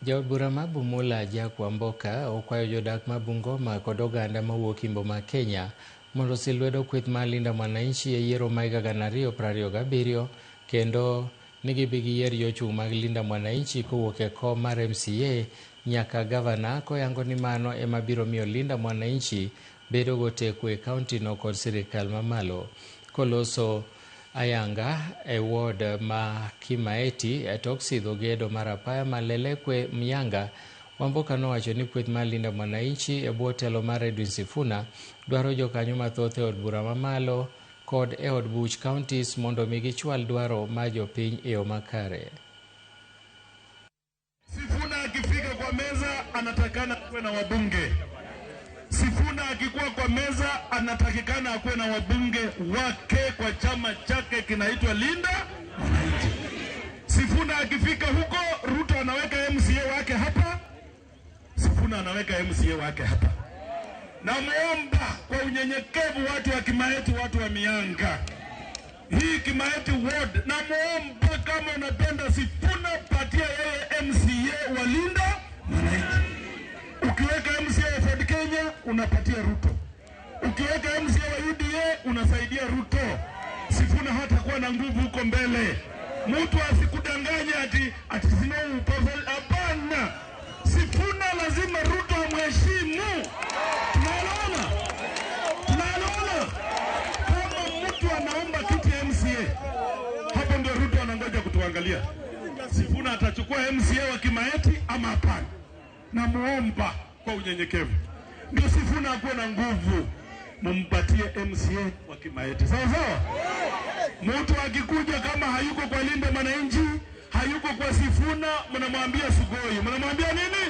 Jaod bura ma Bumula Jack Wamboka okwayo jodak ma Bungoma kod oganda mawuok Imbo ma Kenya mondo osil lwedo kweth mar Linda Mwananchi e yiero ma higa 2027 kendo ni gibi giyier jochung' mag Linda Mwananchi kowuok e kom mar MCA nyaka gavana, koyango ni mano ema biro miyo Linda Mwananchi bedo goteku e kaunti no kod sirikal mamalo. Koloso ayanga e ward ma Kimaeti e tok sidho gedo mar apaya ma Lelekwe Mnyanga, Wamboka nowacho ni kweth mar Linda Mwananchi e bwo telo mar Edwin Sifuna dwaro jokanyo mathoth e od bura mamalo kod e od buch counties mondo mi gichwal dwaro mar jopiny e yo makare. Sifuna akifika kwa meza anatakana kuwe na wabunge. Sifuna akikuwa kwa meza anatakikana akuwe na wabunge wake kwa chama chake kinaitwa Linda Mwananchi. Sifuna akifika huko, Ruto anaweka MCA wake hapa, Sifuna anaweka MCA wake hapa. Namuomba kwa unyenyekevu, watu wa Kimaeti, watu wa Mianga, hii Kimaeti ward, namuomba kama unapenda Sifuna, patia yeye MCA wa Linda Mwananchi. Ukiweka MCA wa Ford Kenya unapatia Ruto, ukiweka MCA wa UDA unasaidia Ruto. Sifuna hatakuwa na nguvu huko mbele. Mtu asikudanganye ati ati sina upofu. Hapana, Sifuna lazima Ruto amheshimu. Tunaelewana? Tunaelewana? Kama mtu anaomba kiti ya MCA, hapo ndio Ruto anangoja kutuangalia. Sifuna atachukua MCA wa Kimaeti ama hapana? Namuomba kwa unyenyekevu, ndio Sifuna akuwe na nguvu, mumpatie MCA wa Kimaeti, sawa sawa. Mtu akikuja kama hayuko kwa Linda Mwananchi, hayuko kwa Sifuna, mnamwambia sugoi, mnamwambia nini?